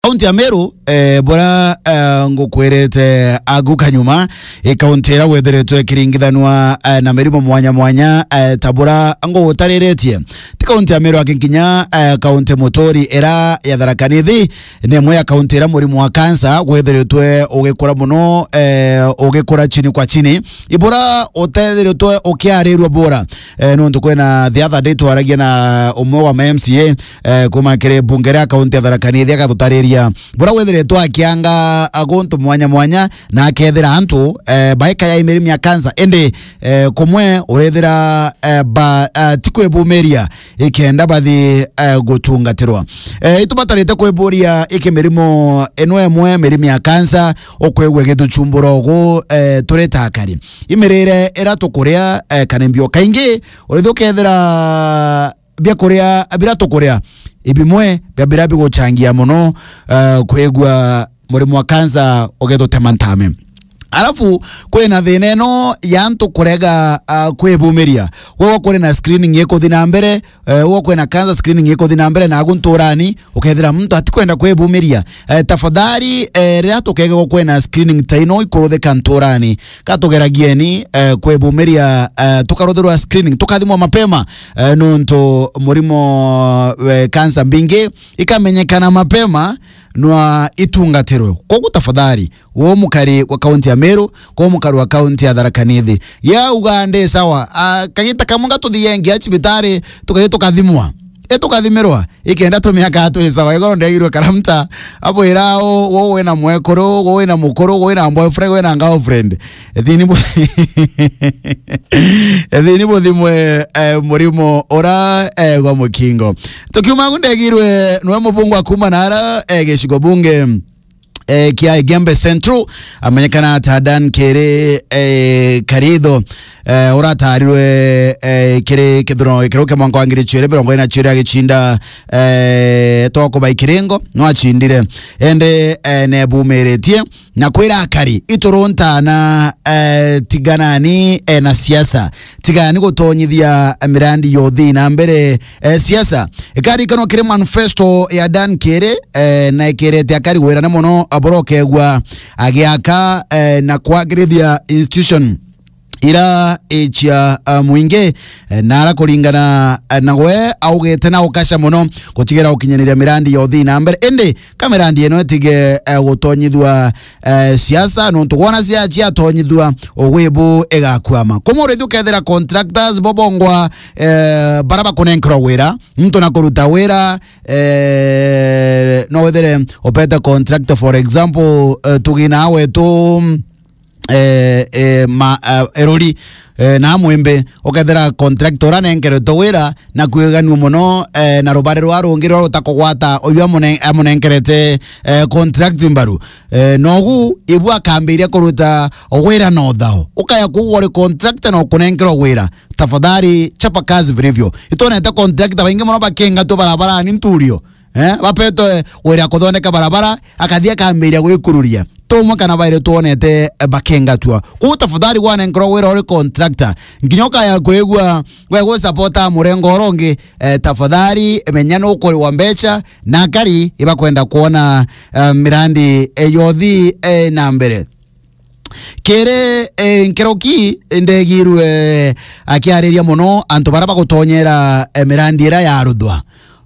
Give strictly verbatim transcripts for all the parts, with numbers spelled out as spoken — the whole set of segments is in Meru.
kaunti ya Meru, eh, bura, eh, ngukwirite agu kanyuma, i kaunti iria wethiritwe ikiringithanua, eh, na mirimo mwanya mwanya, eh, ta bura ngugutariretie. Ti kaunti ya Meru aki nkinya, eh, kaunti muturi ira ya Tharaka Nithi, ni imwe ya kaunti iria murimo wa kansa wethiritwe ugikura muno, eh, ugikura chini kwa chini. Ibura utethiritwe ukiarirua bura. Eh, nontu kwina the other day twaragia na umwe wa ma M C A, eh, kuma kiri bunge ria kaunti ya Tharaka Nithi agatutariria bura wethiritwe akianga guntu mwanya mwanya na akethira antu, eh, baika ya imirimo ya kansa, indi, eh, kumwe urethira, eh, ba, eh, ti kwibumiria ikenda bathi, eh, gutungatirwa. Eh, itubatarite kwiburia iki mirimo ino imwe, mirimo ya kansa, ukwigua igituchumbura ugu, eh, turi ta akari. Imirire ira tukuria, eh, kana imbio kaingi, urithi ukethira biakuria bira tukuria ibimwe bia bira biguchangia muno, eh, kwigua murimo wa kansa ugitutema ntame. Alafu kwina thina ino ya antu kurega, ah, kwibumiria. Gwe kuri na screening ikuthi na mbere, eh, gwe kwina cancer screening ikuthi na mbere nagu nturani, ukethira muntu atikwenda kwibumiria. Eh, tafadhali, eh, riria tukegegwa kwina screening ta ino ikuruthika nturani, katugeragieni, eh, kwibumiria, eh, tukaruthirwa screening, tukathimwa mapema, eh, nontu murimo, eh, cancer mbingi ikamenyekana mapema nwa itungatirwe. Kogu tafadhali, wo mukari wa kaunti ya Meru, ko mukari wa kaunti ya Tharaka Nithi. Ya uga ndi sawa, ah, kagita kamwe gatuthiengia cibitari, tukathi tukathimwa. E tukathimirwa, ikenda tumiaka twi sawa. Igoro ndegirwe karamta, abwira o, wo wina mwekuru, wo wina mukuru, wo wina boyfriend, wo wina girlfriend. Ethini bu-, ethini buthimwe, eh, murimo ura, eh, gwa mukingo. Tukiuma agu ndegirwe nwe mubungu akuma nara, eh, gicigo bunge, eh, kia Igembe Central, amenyekana ta Dan Kere, eh, Karitho, eh, uratarirwe, eh, kiri kithurano gikiro kia mwanka wa ngiri chiiri mirongo iri na chiiri agicinda, eh, Toko Baikiringo, no achindire. Ende, eh, nebumiritie na kwira akari, ituruntana, eh, tiganani, eh, na siasa. Tigani gutonyithia mirandi ya uthii na mbere, eh, siasa. Ikarikanwa kiri manifesto ya Dan Kere, eh, na ikirete akari wirane muno, aboro kegwa agiaka, eh, na kwagirithia institution ira ichia, ah, mwingi, eh, na ara kuringana, eh, na we augite na ukasha muno gutigira gukinyaniria mirandi ya uthii na mbere. Indi ka mirandi ino itige, eh, gutonyithua, eh, siasa, nontu wona siasa ciatonyithua, ugwi bu igakwama. Kumurithi ukethira contractors bo bongwa, eh, bara bakunenkerwa wira, muntu na kuruta wira, eh, no wethire upete contractor, for example, eh, tugina wetu, eh, eh, ma, eh, erori, eh, na mwimbe, ukethira contractor uria anenkeretwe wira na kwiganua muno, eh, na rubare rwa rungi rwa rutakugwata uyu amune-, amunenkerete, eh, contract mbaru. Eh, nogu ibu akambiria kuruta wira na uthao. Ukaya kuugwa uri contractor na ukunenkerwa wira. Tafadhali chapa kazi vilivyo. Itonete contractor baingi muno bakingatwa barabarani nturio. Eh, bapetwe wira kuthondeka barabara, akathi akambiria gwikururia. Tumwe kana bairi twonete, eh, bakingatwa. Kuu tafadhali wanenkerwa wira uri contractor. Nginya ukaya kwigua we gusapota murengo uria ungi, eh, tafadhali menya nukuriwa mbecha na akari ibakwenda kuona, eh, mirandi, eh, yothi, eh, na mbere. Kiri, eh, nkeroki ndegirwe akiariria muno antu bara bagutonyera, eh, mirandi ira yaruthwa.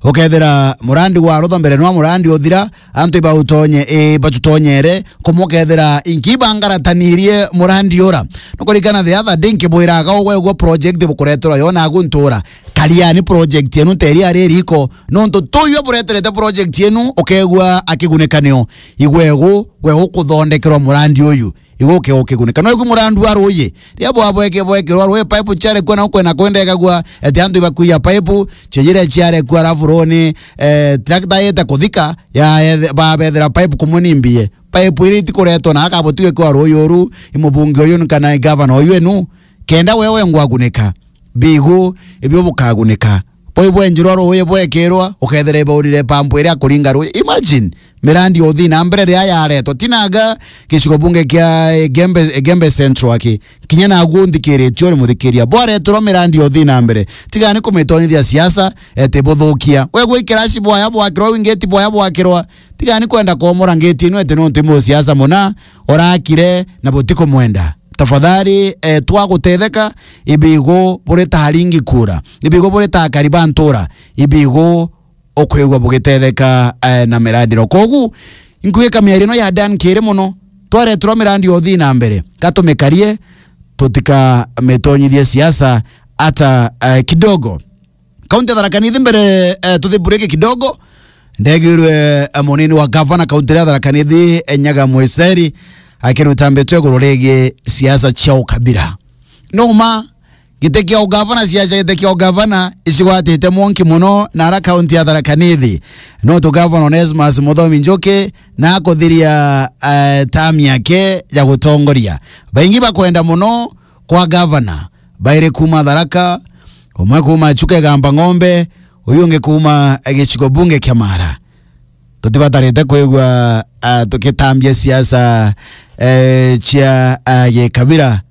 Ukethira murandi waruthwa mbere nwa murandi uthira, antu ibautonye, eh, batutonyere, kumukethira inki bangaratanirie murandi ura. Nukurikana the other day nkibwiraga ugwe ugwe project bukureterwa yo nagu ntura. Kariani project yenu nteri ari riko, nontu tuyo bureterete project yenu ukegua akigunika nio. Igwe gu, gwe ukuthondekerwa murandi uyu. Igo uke-, ukigunika. No igu murandu wa ruyi. Ria bwa bweke-, bwekerwa ruyi, pipe ciarekua na ukwena kwendekagua, ati antu ibakuia pipe, cijire ciarekua, alafu roni, eh, tractor yete kuthika, ya ethe-, babethera pipe kumwe ni mbie. Pipe iri itikuretwa na akabotiwe kwa ruyi uru, i mubunge uyu ni kana i governor uyu enu, kenda wewe ngwagunika. Bigu, ibio bukagunika. Boi bwenjirwa ruyi bwekirwa, ukethira ibaurire pampu iria kuringa ruyi. Imagine, mirandi ya uthii na mbere riria yaretwa. Tinaga gicigo bunge kia Igembe, Igembe Central aki. Kinya naguo nthikiritie uri muthikiria. Bwareterwa mirandi ya uthii na mbere. Tigani kumitonyithia siasa, eti buthukia. We gwikira ci bwaya bwakirwa, wingiti bwaya bwakirwa. Tigani kwenda komora ngiti ino eti nontu imu siasa muna, urakire na butikumwenda. Tafadhali, eh, twagutetheka, ibigu buri ta aringi kura. Ibigu buri ta akari ba ntura. Ibigu ukwigua bugitetheka, eh, na mirandi ro. Kogu, inkwika miario ino ya Dan Kiri muno. Twareterwa mirandi ya uthii na mbere. Ka tumikarie, tutikamitonyithie siasa ata, eh, kidogo. Kaunti ya Tharaka Nithi mbere, eh, tuthi break kidogo. Ndegirwe, eh, munini wa gavana kaunti ya Tharaka Nithi, eh, Nyaga Mwisraeli, akiruta mbitu iguru rigie siasa cia ukabira. Numa, giti kia ugavana, siasa giti kia ugavana, icigwatite mwonki muno na ara kaunti ya Tharaka Nithi. No tu gavana Onesmus Muthomi Njuki na akuthiria, eh, term yake ya gutongoria. Baingi bakwenda muno kwa gavana, bairi kuuma Tharaka, umwe kuuma Chuka Igamba Ng'ombe, uyu ungi kuuma, eh, gicigo bunge kia Mara. Tutibatarite kwigua, ah, tukitambia siasa, eh, cia, ah, gikabira.